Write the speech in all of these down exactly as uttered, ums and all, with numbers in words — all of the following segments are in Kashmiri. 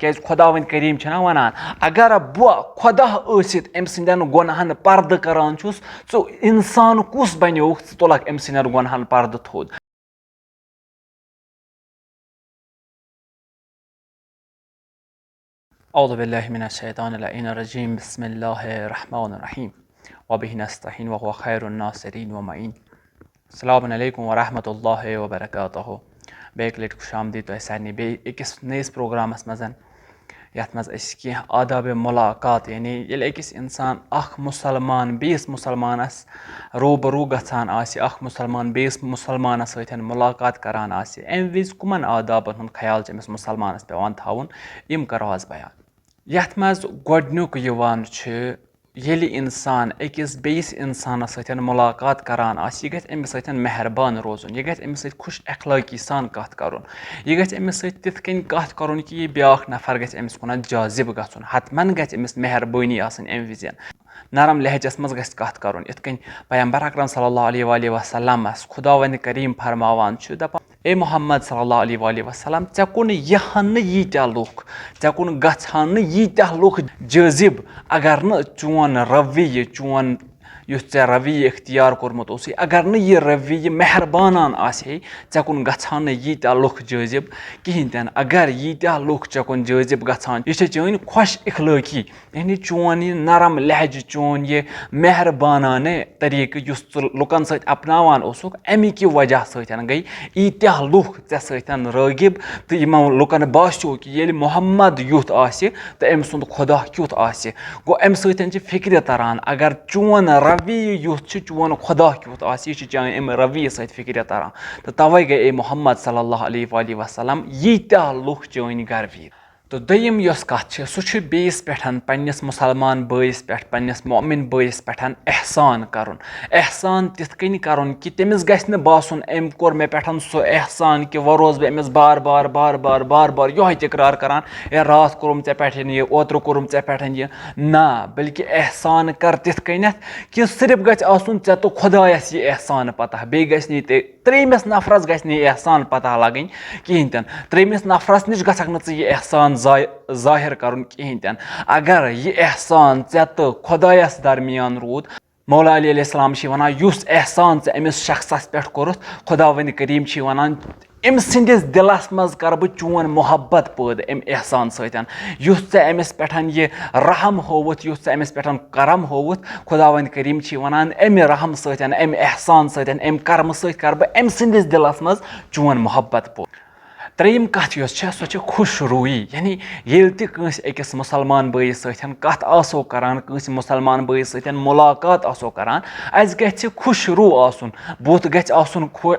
کیازِ خۄداوند کریم چھُنہ ونان، اگر بہٕ خۄدا ٲسِتھ أمۍ سٕنٛدٮ۪ن گۄناہن پردٕ کران چھُس، ژٕ انسان کُس بنیوکھ، ژٕ تُلکھ أمۍ سٕنٛدٮ۪ن گۄناہن پردٕ تھوٚد؟ اعوذ باللہ من الشیطان اللعین الرجیم، بسم اللہ الرحمن الرحیم، وبہ نستعین وهو خیر الناصرین ومعین۔ السلام علیکم ورحمۃ اللہ وبرکاتہ۔ بیٚیہِ اَکہِ لَٹہِ خوش آمدید تۄہہِ سارنٕے بیٚیہِ أکِس نٔیِس پروگرامَس منٛز، یَتھ منٛز أسۍ کینٛہہ آداب مُلاقات، یعنی ییٚلہِ أکِس اِنسان، اَکھ مُسلمان بیٚیِس مُسلمانَس روٗبروٗ گژھان آسہِ، اَکھ مُسلمان بیٚیِس مُسلمانَس سۭتۍ مُلاقات کَران آسہِ، اَمہِ وِزِ کَمَن آدابَن ہُنٛد خیال چھُ أمِس مُسلمانَس پٮ۪وان تھاوُن، یِم کَرو آز بیان۔ یَتھ منٛز گۄڈٕنیُک یِوان چھُ، ییٚلہِ اِنسان أکِس بیٚیِس اِنسانَس سۭتۍ مُلاقات کَران آسہِ، یہِ گژھِ أمِس سۭتۍ مہربان روزُن، یہِ گژھِ أمِس سۭتۍ خوش اخلٲقی سان کَتھ کَرُن، یہِ گژھِ أمِس سۭتۍ تِتھ کٔنۍ کَتھ کَرُن کہِ یہِ بیٛاکھ نفر گژھِ أمِس کُنَتھ جٲذِب گژھُن، حتماً گژھِ أمِس مہربٲنی آسٕنۍ اَمہِ وِزِ۔ نرم لہجس منٛز گژھِ کتھ کرُن، یِتھ کٔنۍ پیغمبر اکرم صلی اللہ علیہ وآلہ وسلمس خداوند کریم فرماوان چھُ، دپان، "اے محمد صلی اللہ علیہ وآلہ وسلم، ژےٚ کُن یِہن نہٕ ییٖتیٛاہ لُکھ، ژےٚ کُن گژھن نہٕ ییٖتیٛاہ لُکھ جٲذب، اگر نہٕ چون رویہِ، چون یُس ژےٚ رویہِ اختیار کوٚرمُت اوسُے، اگر نہٕ یہِ رویہِ مہربانان آسہِ ہے، ژےٚ کُن گژھن نہٕ ییٖتیٛاہ لُکھ جٲذب کِہیٖنۍ تہِ نہٕ۔ اگر ییٖتیٛاہ لُکھ ژےٚ کُن جٲذب گژھان، یہِ چھےٚ چٲنۍ خۄش اخلٲقی۔" یعنی چون یہِ نرم لہجہٕ، چون یہِ مہربانانہ طریٖقہٕ یُس ژٕ لُکن سۭتۍ اپناوان اوسُکھ، اَمہِ کہِ وجہ سۭتۍ گٔے ییٖتیٛاہ لُکھ ژےٚ سۭتۍ رٲغب، تہٕ یِمن لُکن باسیو کہِ ییٚلہِ محمد یُتھ آسہِ تہٕ أمۍ سُنٛد خۄدا کیُتھ آسہِ۔ گوٚو، اَمہِ سۭتۍ چھِ فِکرِ تران، اگر چون رویہِ یُتھ چھُ، چون خۄدا کیُتھ آسہِ، یہِ چھُ چانہِ اَمہِ رویہِ سۭتۍ فِکرِ تران۔ تہٕ توے گٔے اے محمد صلی اللہ علیہ وآلہ وسلم ییٖتیٛاہ لُکھ چٲنۍ گروی۔ تہٕ دوٚیِم یۄس کَتھ چھِ، سُہ چھُ بیٚیِس پٮ۪ٹھ، پنٛنِس مُسلمان بٲیِس پٮ۪ٹھ، پنٛنِس مُؤمِن بٲیِس پٮ۪ٹھ احسان کَرُن۔ احسان تِتھ کٔنۍ کَرُن کہِ تٔمِس گژھِ نہٕ باسُن، أمۍ کوٚر مےٚ پٮ۪ٹھ سُہ احسان کہِ وۄنۍ روزٕ بہٕ أمِس بار بار، بار بار، بار بار یِہوٚے تِکرار کَران، "ہے، راتھ کوٚرُم ژےٚ پٮ۪ٹھ یہِ، اوترٕ کوٚرُم ژےٚ پٮ۪ٹھ یہِ۔" نہ، بلکہِ احسان کَر تِتھ کٔنٮ۪تھ کہِ صرف گژھِ آسُن ژےٚ تہٕ خۄدایَس یہِ احسان پَتہ، بیٚیہِ گژھِ نہٕ یہِ تہِ ترٛیٚیِمِس نفرَس گژھِ نہٕ یہِ احسان پَتہ لَگٕنۍ کِہیٖنۍ تہِ نہٕ۔ ترٛیٚیِمِس نفرَس نِش گژھکھ نہٕ ژٕ یہِ احسان ظا-، ظٲہِر کَرُن کِہیٖنۍ تہِ نہٕ۔ اگر یہِ احسان ژےٚ تہٕ خۄدایَس درمیان روٗد، مولا علی علیہ السلام چھِ وَنان، یُس احسان ژےٚ أمِس شخصَس پٮ۪ٹھ کوٚرُتھ، خۄداوندِ کریٖم چھِ وَنان، أمۍ سٕنٛدِس دِلَس منٛز کَرٕ بہٕ چون محبت پٲدٕ اَمہِ احسان سۭتۍ۔ یُس ژےٚ أمِس پٮ۪ٹھ یہِ رحم ہووُتھ، یُس ژےٚ أمِس پٮ۪ٹھ کرم ہووُتھ، خۄداوند کریٖم چھِ وَنان، اَمہِ رحم سۭتۍ، اَمہِ احسان سۭتۍ، اَمہِ کرمہٕ سۭتۍ کَرٕ بہٕ أمۍ سٕنٛدِس دِلَس منٛز چون محبت پٲدٕ۔ ترٛیٚیِم کَتھ یۄس چھےٚ، سۄ چھےٚ خوش رویی، یعنی ییٚلہِ تہِ کٲنٛسہِ أکِس مُسلمان بٲیِس سۭتۍ کَتھ آسو کَران، کٲنٛسہِ مُسلمان بٲیِس سۭتۍ مُلاقات آسو کَران، اَسہِ گژھِ خوش روٗ آسُن، بُتھ گژھِ آسُن خو-،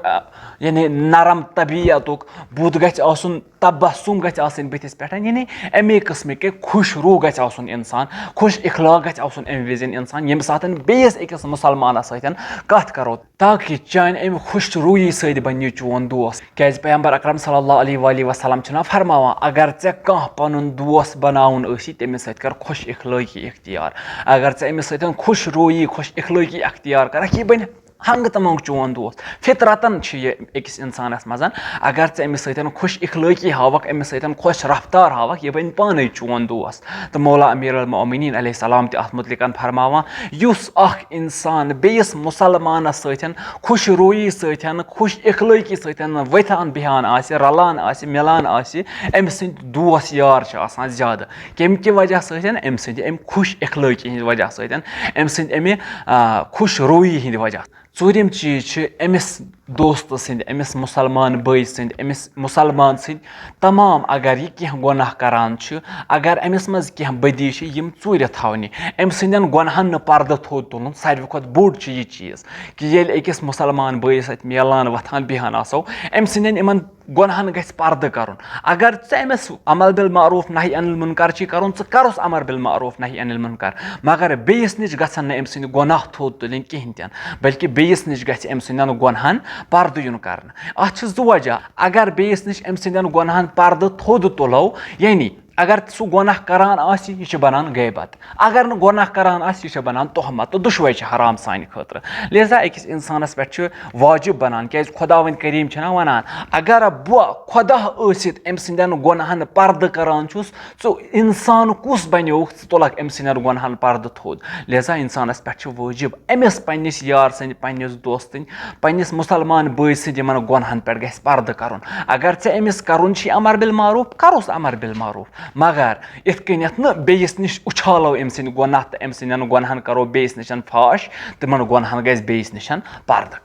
یعنی نرم طبیعتُک، بُتھ گژھِ آسُن، تبسم گژھِ آسٕنۍ بٕتھِس پٮ۪ٹھ، یعنی اَمے قٕسمٕکۍ خوش روٗ گژھِ آسُن اِنسان، خوش اخلاق گژھِ آسُن اَمہِ وِزِ اِنسان، ییٚمہِ ساتہٕ بیٚیِس أکِس مُسلمانَس سۭتۍ کَتھ کَرو، تاکہِ چانہِ اَمہِ خوش روٗیی سۭتۍ بَنہِ یہِ چون دوست۔ کیازِ پیغمبر اکرم صلی اللہ علیہ وآلہ وسلم چھُنہ فرماوان، اگر ژےٚ کانٛہہ پَنُن دوست بَناوُن ٲسی، تٔمِس سۭتۍ کَر خوش اخلٲقی اختیار۔ اگر ژےٚ أمِس سۭتۍ خوش روٗیی، خوش اخلٲقی اختیار کَرَکھ، یہِ بَنہِ ہنٛگہٕ تہٕ منٛگہٕ چون دوست۔ فطرتاً چھُ یہِ أکِس اِنسانَس منٛز، اگر ژٕ أمِس سۭتۍ خوش اخلٲقی ہاوَکھ، أمِس سۭتۍ خوش رفتار ہاوَکھ، یہِ بَنہِ پانَے چون دوست۔ تہٕ مولا امیر المومنین علیہ السلام تہِ اَتھ مُتعلِقَن فرماوان، یُس اَکھ اِنسان بیٚیِس مُسلمانَس سۭتۍ خوش روٗیی سۭتۍ، خوش اخلٲقی سۭتۍ وۄتھان بیٚہان آسہِ، رَلان آسہِ، مِلان آسہِ، أمۍ سٕنٛدۍ دوست یار چھِ آسان زیادٕ۔ کَمہِ کہِ وجہ سۭتۍ؟ أمۍ سٕنٛدِ اَمہِ خوش اخلٲقی ہِنٛدِ وجہ سۭتۍ، أمۍ سٕنٛدِ اَمہِ، آ، خوش روٗیی ہِنٛدِ وجہ۔ ژوٗرِم چیٖز چھِ أمِس دوستہٕ سٕنٛدِ، أمِس مُسلمان بٲے سٕنٛدِ، أمِس مُسلمان سٕنٛدِ تمام، اگر یہِ کینٛہہ گۄناہ کران چھُ، اگر أمِس منٛز کینٛہہ بدی چھِ، یِم ژوٗرِ تھاونہِ۔ أمۍ سٕنٛدٮ۪ن گۄناہن نہٕ پردٕ تھوٚد تُلُن، ساروی کھۄتہٕ بوٚڑ چھُ یہِ چیٖز کہِ ییٚلہِ أکِس مُسلمان بٲیِس سۭتۍ میلان وۄتھان بیٚہان آسو، أمۍ سٕنٛدٮ۪ن یِمن گۄناہن گژھِ پردٕ کرُن۔ اگر ژٕ أمِس امر بالمعروف نہی عن المنکر چھی کرُن، ژٕ کرُس امر بالمعروف نہی عن المنکر، مگر بیٚیِس نِش گژھن نہٕ أمۍ سٕنٛدۍ گۄناہ تھوٚد تُلٕنۍ کِہینۍ تہِ نہٕ، بلکہِ بیٚیِس نِش گژھِ أمۍ سٕنٛدٮ۪ن گۄناہن پردٕ یُن کرنہٕ۔ اتھ چھِ زٕ وجہ۔ اگر بیٚیِس نِش أمۍ سٕنٛدٮ۪ن گۄناہن پردٕ تھوٚد تُلو، یعنی اگر سُہ گۄناہ کران آسہِ، یہِ چھُ بنان غیبت۔ اگر نہٕ گۄناہ کران آسہِ، یہِ چھُ بنان تہمت، تہٕ دُشوے چھِ حرام سانہِ خٲطرٕ۔ لہذا أکِس اِنسانَس پٮ۪ٹھ چھُ واجب بنان، کیازِ خۄداوند کریٖم چھُنہ وَنان، اگر بہٕ خۄدا ٲسِتھ أمۍ سٕنٛدٮ۪ن گۄناہن پردٕ کران چھُس، ژٕ اِنسان کُس بنیوکھ، ژٕ تُلکھ أمۍ سٕنٛدٮ۪ن گۄناہن پردٕ تھوٚد؟ لہذا اِنسانَس پٮ۪ٹھ چھُ وٲجِب أمِس پنٛنِس یار سٕنٛدِ، پنٛنِس دوستٕنۍ، پنٛنِس مُسلمان بٲے سٕنٛدِ یِمَن گۄناہَن پٮ۪ٹھ گژھِ پردٕ کَرُن۔ اگر ژےٚ أمِس کَرُن چھُے امر بالمعروف، کَرُس امر بالمعروف، مگر یِتھ کٔنٮ۪تھ نہٕ بیٚیِس نِش اُچھالو أمۍ سٕنٛدۍ گۄناہ تہٕ أمۍ سٕنٛدٮ۪ن گۄناہَن کَرو بیٚیِس نِش فاش، تِمَن گۄناہَن گژھِ بیٚیِس نِش پردٕ۔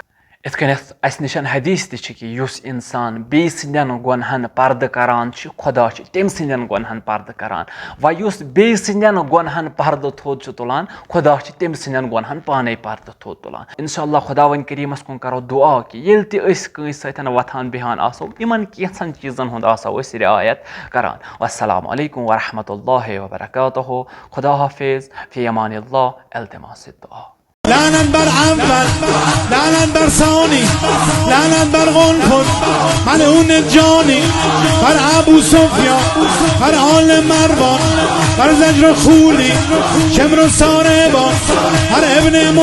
یِتھ کٔنٮ۪تھ اَسہِ نِش حدیث تہِ چھِ کہِ یُس اِنسان بیٚیہِ سٕنٛدٮ۪ن گۄنہَن پردٕ کران چھُ، خۄدا چھُ تٔمۍ سٕنٛدٮ۪ن گۄنہَن پردٕ کران۔ وۄنۍ یُس بیٚیہِ سٕنٛدٮ۪ن گۄنہَن پردٕ تھوٚد چھُ تُلان، خۄدا چھُ تٔمۍ سٕنٛدٮ۪ن گۄنہَن پانَے پردٕ تھوٚد تُلان۔ انشاءاللہ خۄداوند کریٖمَس کُن کرو دُعا کہِ ییٚلہِ تہِ أسۍ کٲنٛسہِ سۭتۍ وۄتھان بیٚہان آسو، یِمن کینٛژھن چیٖزن ہُنٛد آسو أسۍ رعایت کران۔ والسلام علیکم ورحمۃ اللہ وبرکاتہ۔ خدا حافظ۔ فی امان اللہ۔ التماس الدعا۔ لعنت بر اول، لعنت بر ثانی، لعنت بر قنفذ، ملعون جانی، بر ابو سفیان، بر آل مروان، بر زجر و خولی، شمر و ساربان، بر ابن